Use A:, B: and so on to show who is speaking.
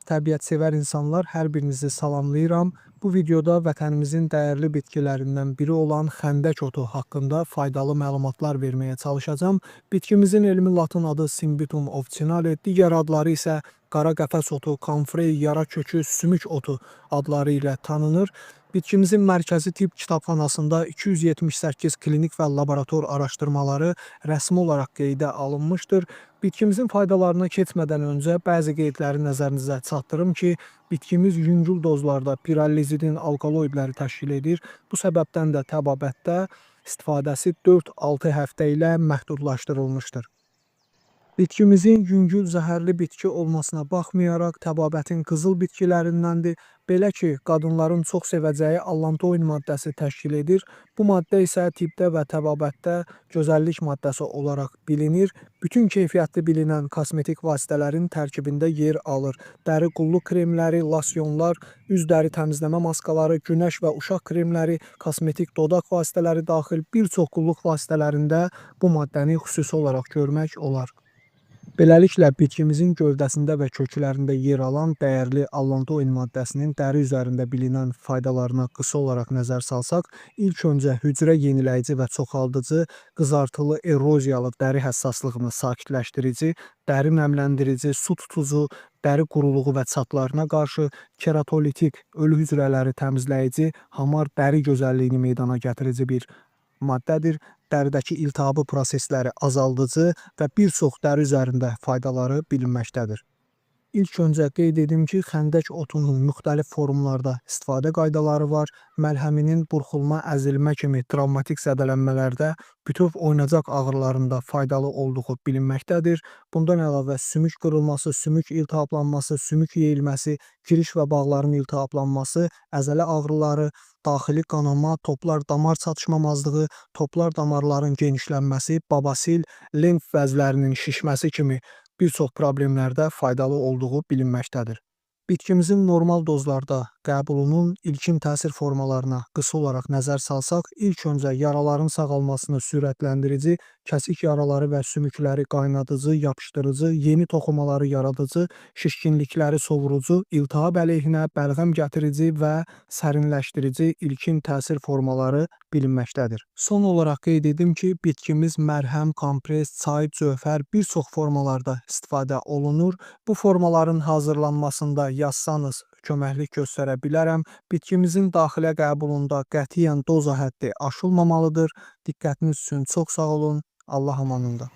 A: Təbiətsevər insanlar, hər birinizi salamlayıram. Bu videoda vətənimizin dəyərli bitkilərindən biri olan xəndək otu haqqında faydalı məlumatlar verməyə çalışacağam. Bitkimizin elmi latın adı Cymbidium officinale, digər adları isə qara qəfəs otu, kamfrey, yara kökü, sümük otu adları ilə tanınır. Bitkimizin Mərkəzi Tibb Kitabxanasında 278 klinik və laborator araşdırmaları rəsmi olaraq qeydə alınmışdır. Bitkimizin faydalarına keçmədən öncə bəzi qeydləri nəzərinizə çatdırım ki, bitkimiz yüngül dozlarda pirallizidin alkaloidləri təşkil edir. Bu səbəbdən də təbabətdə istifadəsi 4-6 həftə ilə məhdudlaşdırılmışdır. Bitkimizin yüngül zəhərli bitki olmasına baxmayaraq təbabətin qızıl bitkilərindəndir. Belə ki, qadınların çox sevəcəyi allantoin maddəsi təşkil edir. Bu maddə isə tibbdə və təbabətdə gözəllik maddəsi olaraq bilinir. Bütün keyfiyyətli bilinən kosmetik vasitələrin tərkibində yer alır. Dəri qulluq kremləri, losyonlar, üz dəri təmizləmə maskaları, günəş və uşaq kremləri, kosmetik dodaq vasitələri daxil bir çox qulluq vasitələrində bu maddəni xüsusi olaraq görmək olar. Beləliklə, bitkimizin gövdəsində və köklərində yer alan dəyərli allantoin maddəsinin dəri üzərində bilinən faydalarına qısa olaraq nəzər salsaq, ilk öncə hücrə yeniləyici və çoxaldıcı, qızartılı eroziyalı dəri həssaslığını sakitləşdirici, dəri nəmləndirici, su tutucu, dəri quruluğu və çatlarına qarşı keratolitik, ölü hücrələri təmizləyici, hamar dəri gözəlliyini meydana gətirici bir maddədir. Dəridəki iltihabı prosesləri azaldıcı və bir çox dəri üzərində faydaları bilinməkdədir. İlk öncə qeyd edim ki, xəndək otunun müxtəlif formlarda istifadə qaydaları var. Məlhəminin burxulma, əzilmə kimi travmatik zədələnmələrdə, bütöv oynacaq ağrılarında faydalı olduğu bilinməkdədir. Bundan əlavə sümük qırılması, sümük iltihaplanması, sümük yeyilməsi, kiriş və bağların iltihaplanması, əzələ ağrıları, daxili qanama, toplar damar çatışmamazlığı, toplar damarların genişlənməsi, babasil, limf vəzlərinin şişməsi kimi bir çox problemlərdə faydalı olduğu bilinməkdədir. Bitkimizin normal dozlarda qəbulunun ilkin təsir formalarına qısa olaraq nəzər salsaq, ilk öncə yaraların sağalmasını sürətləndirici, kəsik yaraları və sümükləri qaynadıcı, yapışdırıcı, yeni toxumaları yaradıcı, şişkinlikləri sovurucu, iltihab əleyhinə bəlğəm gətirici və sərinləşdirici ilkin təsir formaları bilinməkdədir. Son olaraq qeyd edim ki, bitkimiz mərhəm, kompres, çay, cövhər bir çox formalarda istifadə olunur. Bu formaların hazırlanmasında yazsanız köməklik göstərə bilərəm. Bitkimizin daxilə qəbulunda qətiyyən doza həddi aşılmamalıdır. Diqqətiniz üçün çox sağ olun. Allah amanında.